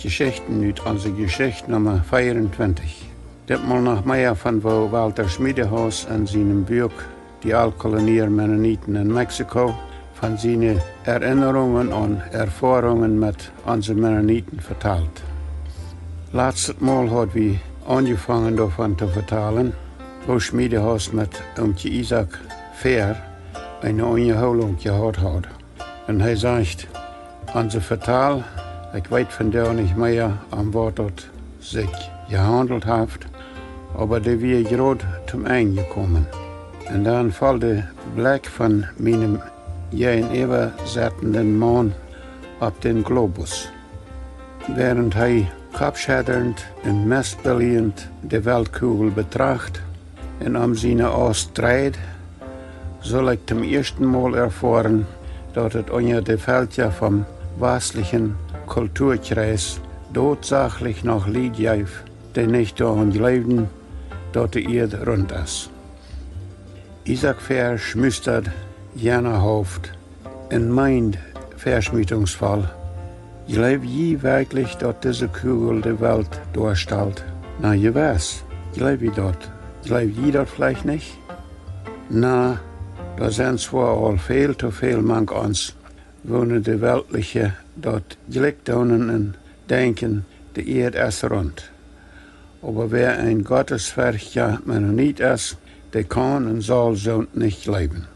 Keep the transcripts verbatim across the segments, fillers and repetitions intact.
Jeschichten ut onse Jeschicht Numma veeauntwintich. Ditmol noch mea von woo Walter Schmiedehaus en sienem Buak Die Altkolonieer Mennoniten in Mexiko von siene Erinnerungen un Erfoarungen met onse Mennoniten vetalt. Latstet Mol haud wie aunjefongen doavon to vetalen, woo Schmiedehaus met Oomkje Isaak Fehr eene Unjahoolunk jehaut haud. Un hee sajcht: Onse Vetal, ekj weet vondoag nich mea, om waut daut sikj jehaundelt haft, oba dee wia jrod tom Enj jekomen. Un dan foll de Blekj von mienem jäajenäwasettenden Maun opp dän Globus. Wäarent hee koppscheddernd un mestbillijent de Weltkugel betracht un om siene Aust dreid, sull ekj tom ieeschten Mol erfoaren, daut et unja de Velkja vom wastlichen Kulturkjreis dotsachlich noch Lied jeef, dee nich doaraun jleewden, daut de Ieed runt es. Isaak Fehr schmustad jennerhauft un meend veschmietungsvoll: Jleew jie werkjlich, daut dise Kugel de Welt doastalt? Na jewess, jleew jie daut. Jleew jie daut veleicht nich? Na, doa sent woll aul väl to väl mank ons, woone de Weltliche daut jlikj doonen un denkjen, de Ieed es runt. Oba wäa een gottesferchtja Mennonit es, dee kaun un saul soont nich jleewen.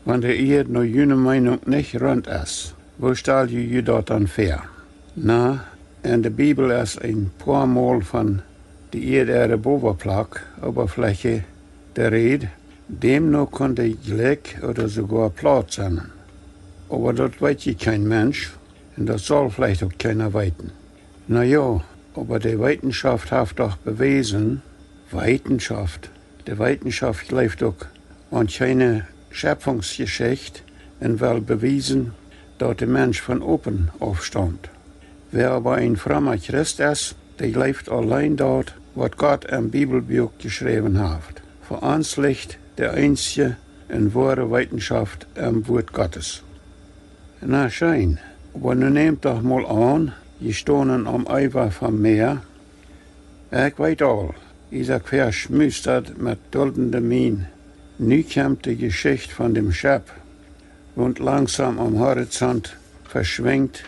Wan de Ieed no june Meenunk nich runt es, woo stal jie ju daut dan väa? Na, en de Bibel es een poa Mol von de Ieed äare Bowaplak, Oberfläche, de Räd. Dämno kunn dee jlikj ooda soogoa plaut sennen. Oba daut weet je kjeen Mensch, un daut saul veleicht uk kjeena weeten. Na jo, oba de Weetenschoft haft doch bewäsen, Weetenschoft, de Weetenschoft jleeft uk aun kjeene Schepfungsjeschicht un well bewiesen, daut de Mensch von Open aufstaumt. Wäa oba een fromma Christ es, dee jleeft auleen daut, waut Gott em Bibelbuak jeschräwen haft. Fa ons licht de eensje un woare Weetenschoft em Wuat Gottes. Na scheen, oba nu nämt doch mol aun, jie stonen aum Eewa vom Mäa. Ekj weet aul, Isaak Fehr schmustad met duldende Mien. Nu kjemt de Jeschicht von däm Schepp, waut langsom aum Horizont veschwinjt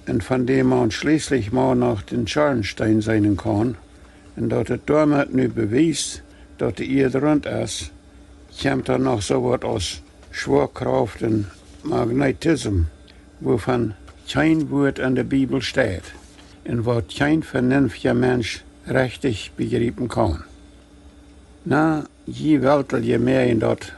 un von däm maun schlieslich mol noch dän Schornsteen seenen kaun, un daut et doamet nu bewiest, daut de Ieed runt es, kjemt dan noch soo waut aus Schwoakraft un Magnetism, wuavon kjeen Wuat en de Bibel steit un waut kjeen venenftja Mensch rechtich bejriepen kaun. Na, jie Weltelje mäajen daut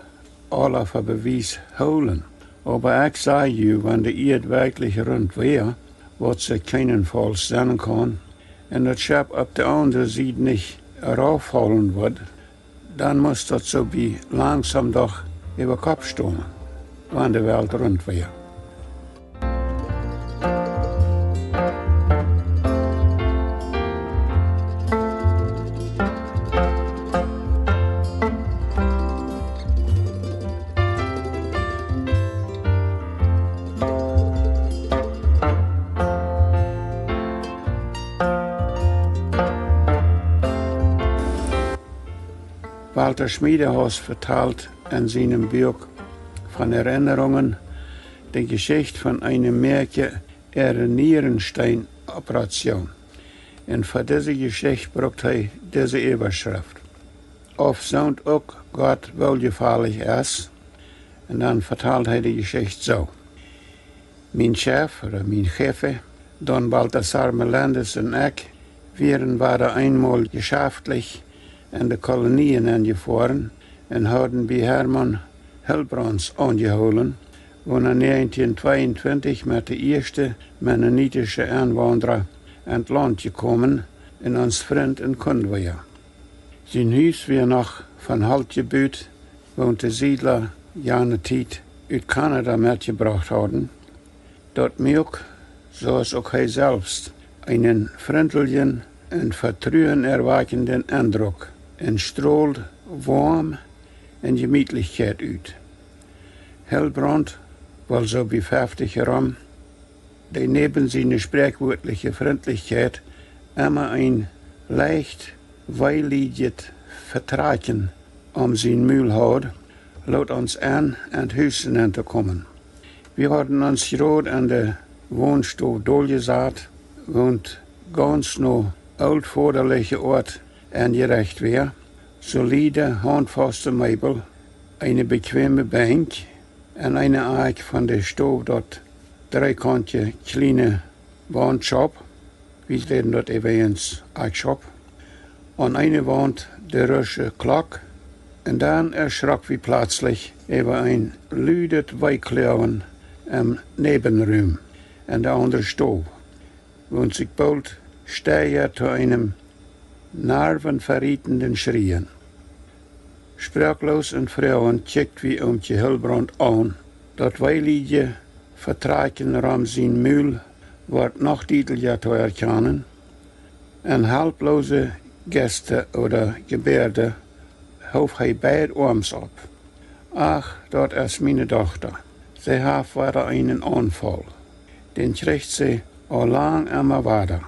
aula fa Bewies hoolen, oba ekj saj ju, wan de Ieed werkjlich runt wia, waut see kjeenenfaulls sennen kaun, un daut Schepp opp de aundre Sied nich rauffaulen wudd, dan must daut soo bie langsom doch äwa Kopp stonen, wan de Welt runt wia. Walter Schmiedehaus vetalt en sienem Buak von Erinnerungen de Jeschicht von eene Mäakje äare Nierensteenoperation. Un fa dise Jeschicht brukt hee dise Äwaschreft: Auf soont uk Gott wooljefalich es. Un dan vetalt hee de Jeschicht soo: Mien Chef, ooda mien Jefe, Don Baltasar Melendez un ekj wieren wada eenmol jeschaftlich en de Kolonien enjefoaren un hauden bie Hermann Hildebrandt aunjehoolen, woona näajentieen tweeuntwintich met de ieeschte mennonitische Enwaundra en daut Launt jekomen un ons Frint un Kund wia. Sien Hus wia noch von Holt jebut, waut de Siedla jane Tiet ut Kanada metjebrocht hauden. Daut muak, soo aus uk hee selfst, eenen frinteljen un vetruen erwakjenden Endruck un strold Woam un Jemietlichkjeit ut. Hildebrandt, woll soo bie feftich rom, dee näwen siene spräakjwieetliche Frintlichkjeit emma een leicht weeliedjet Vetrakjen om sien Mul haud, lood ons en, en daut Hus nenn to komen. Wie hauden ons jrod en de Wonstow doljesat, woont gaunz no ooltvodaliche Oat enjerecht wia: soliede, haundfaste Meebel, eene bequeme Benkj, en eene Akj von de Stow daut dreekauntje kjliene Wauntschaup, wie säden daut äwajens Akjschaup, aun eene Waunt de rusche Klock, un dan erschrok wie plazlich äwa een ludet Weekloagen em Näwenrum en de aundre Stow, woont sikj boolt steigad to eenem nervenverrietenden Schrieen. Sproakloos un froagent kjikjt wie Oomkje Hilbrand aun. Daut weeliedje Vetrakjen rom sien Mul wort noch dietlicha to erkjanen. En helploose Jeste ooda Jebäade hoof hee beid Oarms opp. Ach, daut es miene Dochta. See haft wada eenen Aunfaul. Dän kjricht see aul lang emma wada.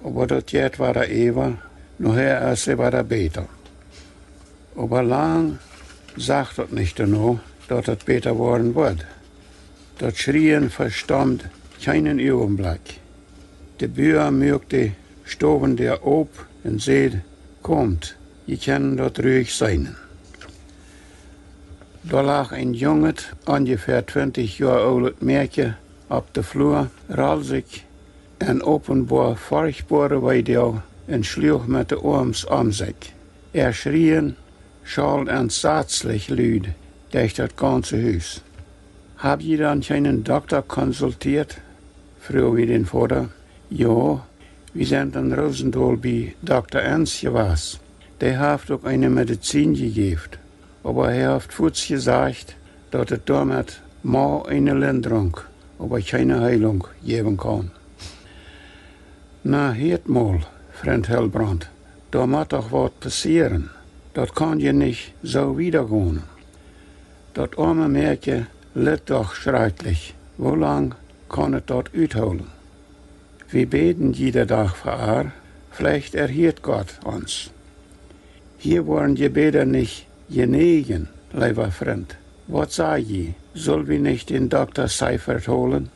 Oba daut jeit wada äwa, nohäa es see wada bäta. Oba lang sach daut nich doano, daut daut bäta woaren wudd. Daut Schrieen vestomd kjeenen Uagenblekj. De Bua muak de Stowendäa op un säd: "Komt, jie kjennen daut ruich seenen." Doa lach een junget, onjefäa twintich Joa oolet Mäakje opp de Flua, rold sikj en openboa forchtboare Weedoag un schluach met de Oarms om sikj. Äa Schrieen schald entsatzlich lud derch daut gaunze Hus. "Hab jie dan kjeenen Dokta konsultiet?" fruach wie dän Voda. "Jo, wie sent en Rosendahl bie Dokta Enns jewast. Dee haft uk eene Medizin jejäft, oba hee haft fuaz jesajcht, daut et doamet mau eene Lindrunk, oba kjeene Heelunk jäwen kaun." "Na, hieet mol, Frint Hilbrand, doa mott doch waut passieren. Daut kaun je nich soo wieda gonen. Daut oame Mäakje litt doch schrakjlich. Woo lang kaun et daut uthoolen? Wie bäden jieda Dach fa ar, veleicht erhieet Gott ons." "Hia woaren Jebäda nich jenäajen, leewa Frint. Waut saj jie, sull wie nich dän Dokta Seifert holen?"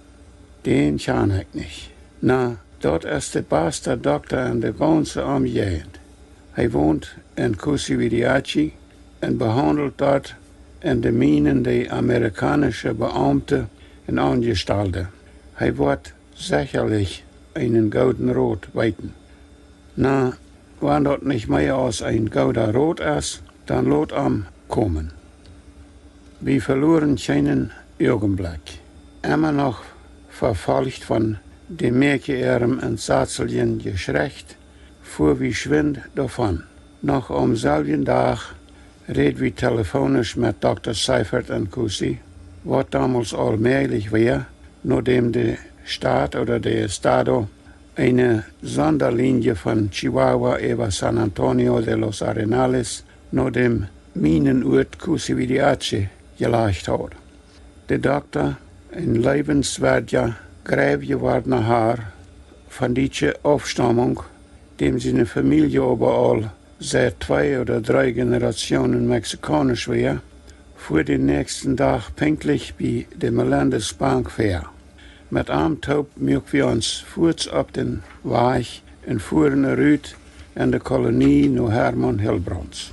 "Dän kjan ekj nich." "Na, daut es de basta Dokta en de gaunze Omjäajent. Hee wont en Cusihuiriachi un behaundelt doa en de Mienen de amerikaunische Beaumte un Aunjestalde. Hee woat sechalich eenen gooden Rot weeten." "Na, wan daut nich mea aus een gooda Rot es, dan lot am komen." Wie veloaren kjeenen Uagenblekj. Emma noch vefolcht von däm Mäakje äarem entsatzlichen Jeschrei, fua wie schwind doavon. Noch aum selwjen Dach räd wie telefonisch met Dokta Seifert en Cusi, waut domols aul mäajlich wia, nodäm de Staut ooda de Estado eene Sondalienje von Chihuahua äwa San Antonio de los Arenales no däm Mienenuat Cusihuiriachi jelajcht haud. De Dokta, een leewenswieedja, jreif jewordna Har von dietsche Aufstaumunk, däm siene Famielje oba aul siet twee ooda dree Jenerationen mexikaunisch wia, fua dän näakjsten Dach pinkjlich bie de Melendez Bank väa. Met am toop muak wie ons fuaz opp dän Wajch un fuaren rut en de Kolonie no Hermann Hilbrands.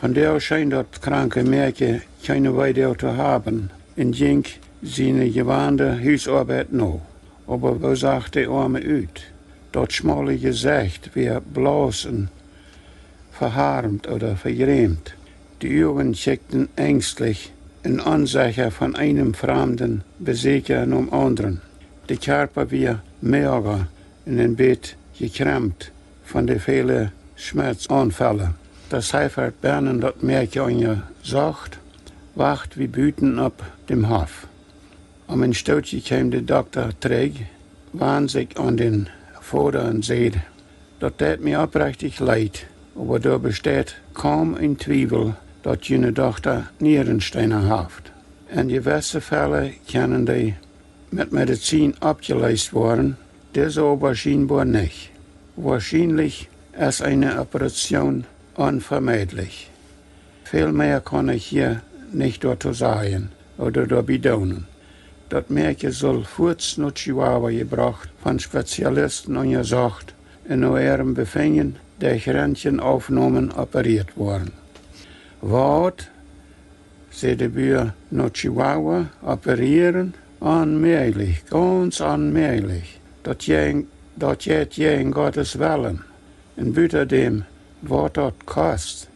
Vondoag scheen daut kranke Mäakje kjeene Weedoag to haben un jinkj siene jewande Husoabeit no. Oba woo sach de Oame ut? Daut schmaule Jesecht wia blauss un veharmt ooda vejrämt. De Uagen kjikjten enjstlich un onsecha von eenem framden Besäakja nom aundren. De Kjarpa wia moaga un een bät jekjremt von de väle Schmerzunfälle. Dokta Seifert bennen daut Mäakje unjasocht, wacht wie buten opp däm Hoff. Om een Stootje kjeem de Dokta trigj, wand sikj aun dän Voda un säd: "Daut deit mie oprechtich leet, oba doa besteit kaum een Twiewel, daut june Dochta Nierensteena haft. En jewesse Fälle kjennen dee met Medizin oppjeleest woaren, dise oba schienboa nich. Woarschienlich es eene Operation onvemeidlich. Väl mea kaun ekj hia nich doatoo sajen ooda doabie doonen. Daut Mäakje sull fuaz no Chihuahua jebrocht, von Spezialisten unjasocht un no äarem Befinjen derch Röntgenaufnomen operieet woaren. Waut? säd de Bua, no Chihuahua operieren? Onmäajlich, gaunz onmäajlich. Daut jeit, daut jeit jäajen Gottes Wellen. Un butadäm, waut daut kost.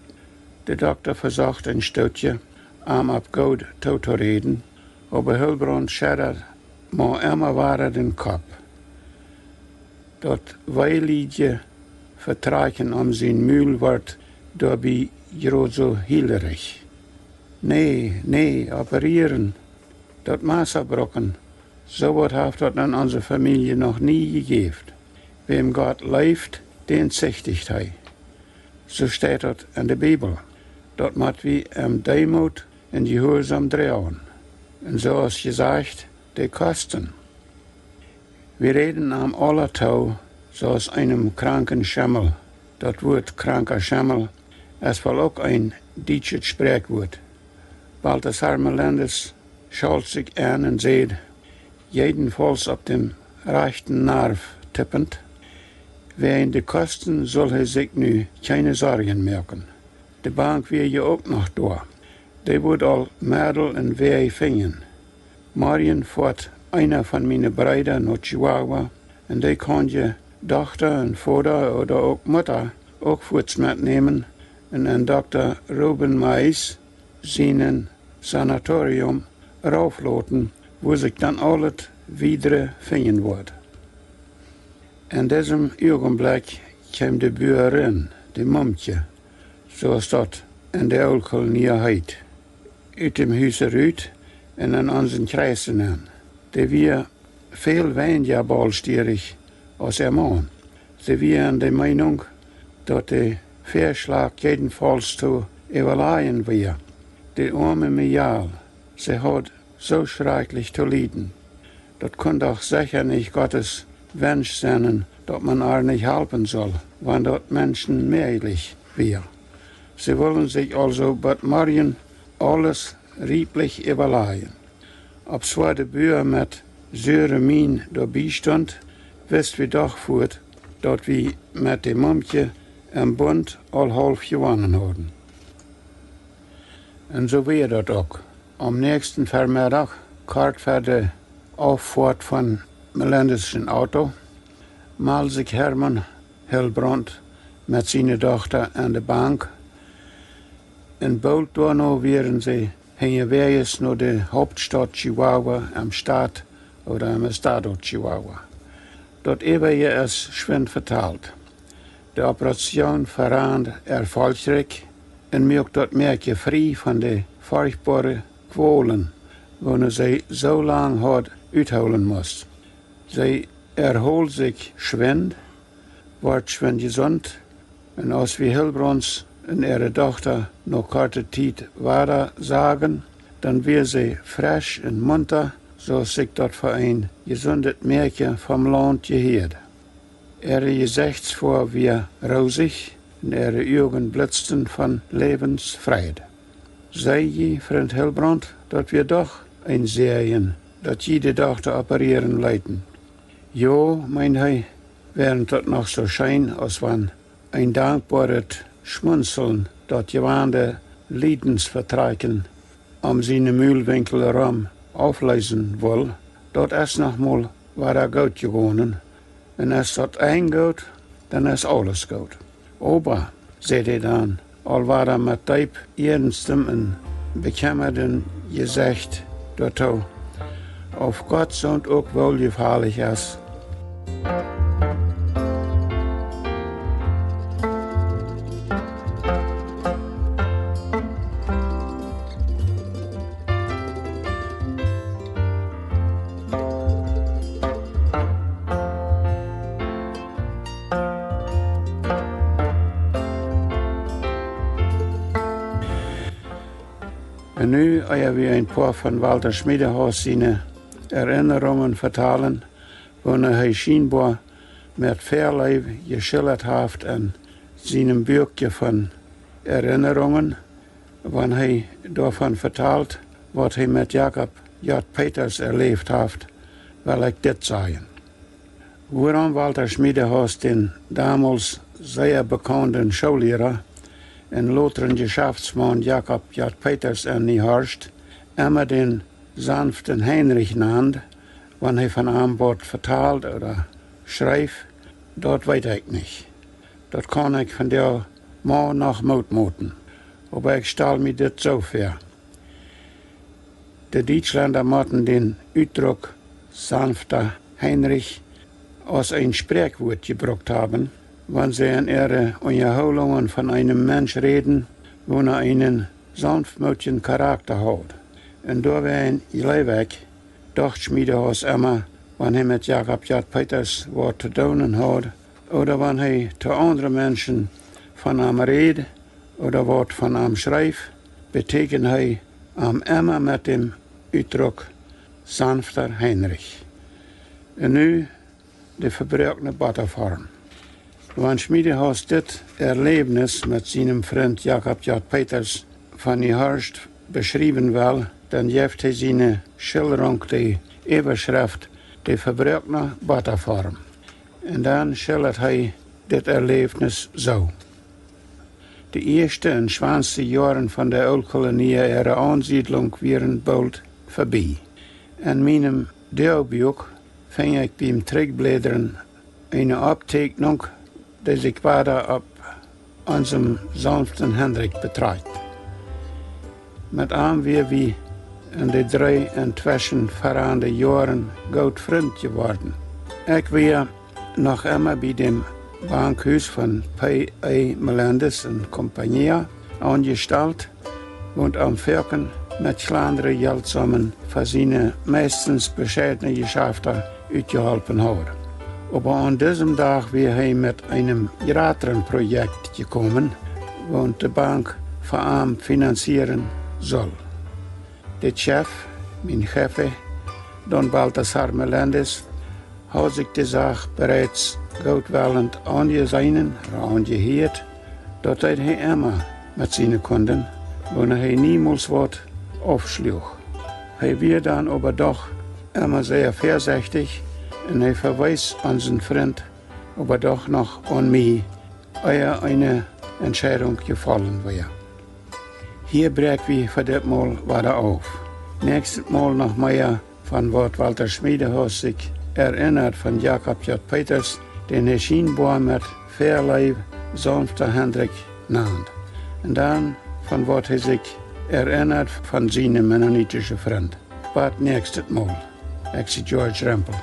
De Dokta vesocht een Stootje, am opp goot tootoräden, oba Hildebrand scheddad mau emma wada dän Kopp. Daut weeliedje Vetrakjen om sien Mul wort doabie jrod soo hielrich. Nä, nä, operieren, daut Massa brucken, soo waut haft daut en onse Famielje noch nie jejäft. Wäm Gott leeft, dän zichticht hee. Soo steit daut en de Bibel. Daut mott wie em Deemoot un Jehuarsaum droagen. Un soo aus jesajcht, de Kosten. Wie räden am aula too, soo aus eenem kranken Schemmel. Daut Wuat kranka Schemmel es woll uk een dietschet Spräakjwuat. Balthasar Melendez schalt sikj en un säd, jedenfaulls opp dän rajchten Narf tippent: Wäajen de Kosten sull hee sikj nu kjeene Sorjen moaken. De Bank wia je uk noch doa. Dee wudd aul Meddel un Wäaj finjen. Morjen foat eena von miene Breeda no Chihuahua un dee kaun je Dochta un Voda ooda uk Mutta uk fuaz metnämen un en Dokta Ruben Mais sienen Sanatorium raufloten, wua sikj dan aulet wiedre finjen woat. En disem Uagenblekj kjeem de Buarin, de Mumkje, soo aus daut en de Ooltkolonie heet, ut däm Hus rut un en onsen Kjreis nenn. Dee wia väl weinja baulstierich aus äa Maun. See wia en de Meenunk, daut de Väaschlach jedenfaulls to äwalajen wia. De oame Mejal, see haud soo schrakjlich to lieden. Daut kunn doch secha nich Gottes Wensch sennen, daut maun ar nich halpen sull, wan daut menschenmäajlich wia. See wullen sikj aulsoo bat morjen aules rieplich äwalajen. Obzwoa de Bua met sure Mien doabie stunt, wist wie doch fuaz, daut wie met de Mumkje em Bunt aul haulf jewonnen hauden. Un soo wia daut uk. Aum näakjsten Vemeddach, kort ver de Auffoat von Melendez sien Auto, mald sikj Hermann Hildebrand met siene Dochta aun de Bank. Un boolt doano wieren see hinjawäajes no de Hauptstaut Chihuahua, em Staat ooda em Estado Chihuahua. Daut äwaje es schwind vetalt. De Operation verrand erfolgreich un muak daut Mäakje frie von de forchtboare Kwolen, woone see soo lang haud uthoolen must. See erhool sikj schwind, wort schwind jesunt, un aus wie Hildebrand un äare Dochta no korte Tiet wada sagen, dan wia see fresch un munta, soo aus sikj daut fa een jesundet Mäakje vom Launt jehieed. Äare Jesechtsfoaw wia rosich un äare Uagen blitzten von Läwensfreid. Saj jie, Frint Hildebrand, daut wia doch een Säajen, daut jie de Dochta operieren leeten. Jo, meend hee, wia daut noch soo scheen, aus wan een dankboaret Schmunzeln daut jewande Liedensvetrakjen om siene Mulwinkjel rom aufleesen wull, daut es noch mol wada goot jegonen, un es daut Enj goot, dan es aules goot. Oba, säd hee dan, aul wada met deep iernstem un bekjemmaden Jesecht doatoo, auf Gott soont uk woll jefalich es. Un nu, ea wie een poa von Walter Schmiedehaus siene Erinnerungen vetalen, woone hee schienboa met Väaleew jeschildat haft en sienem Buakje von Erinnerungen, wan hee doavon vetalt, waut hee met Jakob J. Peters erläft haft, well ekj dit sajen. Wuarom Walter Schmiedehaus dän domols sea bekaunden Schoolliera un lotren Jeschaftsmaun Jakob J. Peters en Niehorst emma dän sanften Heinrich nand, wan hee von am waut vetald ooda schreef, daut weet ekj nich. Daut kaun ekj von däa mau noch motmoten. Oba ekj stal mie dit soo väa. De Dietschlenda motten dän Utdruck sanfter Heinrich aus een Spräakwuat jebrukt haben, wan see en äare Unjahoolungen von eenem Mensch räden, woona eenen saunftmootjen Charakta haud. Un doawäajen jleew ekj, docht Schmiedehaus emma, wan hee met Jakob J. Peters waut to doonen haud, ooda wan hee to aundre Menschen von am räd, ooda waut von am schreef, betieekjend hee am emma met dän Utdruck sanfter Heinrich. Un nu de vebroakne Bottaform. Wan Schmiedehaus dit Erläwnis met sienem Frint Jakob J. Peters von Niehorst beschriewen well, dan jeft hee siene Schilrunk de Äwaschreft De vebroakne Bottaform. Un dan schildat hee dit Erläwnis soo: De ieeschte un schwoaste Joaren von de Ooltkolonia äare Aunsiedlunk wieren boolt vebie. En mienem Doagbuak finj ekj biem Trigjblädren eene Optieekjnunk, dee sikj wada opp onsen saunften Heinrich betrakjt. Met am wia wie en de dree entweschen verande Joaren goot Frind jeworden. Ekj wia noch emma bie däm Bankhus von P. E. Melendez un Compañía aunjestalt, waut am foaken met kjlandre Jeltsommen fa siene meistens bescheidne Jeschafta utjeholpen haud. Oba aun disem Dach wia hee met eenem jratren Projekt jekomen, waut de Bank fa am finanzieren sull. De Chef, mien Jefe, Don Baltasar Melendez, haud sikj de Sach bereits gootwellent aunjeseenen ooda aunjehieet, daut deed hee emma met siene Kunden, woone hee niemols waut aufschluach. Hee wia dan oba doch emma sea väasechtich un hee vewees onsen Frint oba doch noch aun mie, ea eene Entscheidunk jefollen wia. Hia bräakj wie fa dit Mol wada auf. Näakjstet Mol noch mea von waut Walter Schmiedehaus sikj erinnat von Jakob J. Peters, dän hee schienboa met Väaleew saunfta Heinrich nand. Un dan von waut hee sikj erinnat von siene mennonitische Frind. Bat näakjstet Mol. Ekj sie George Rempel.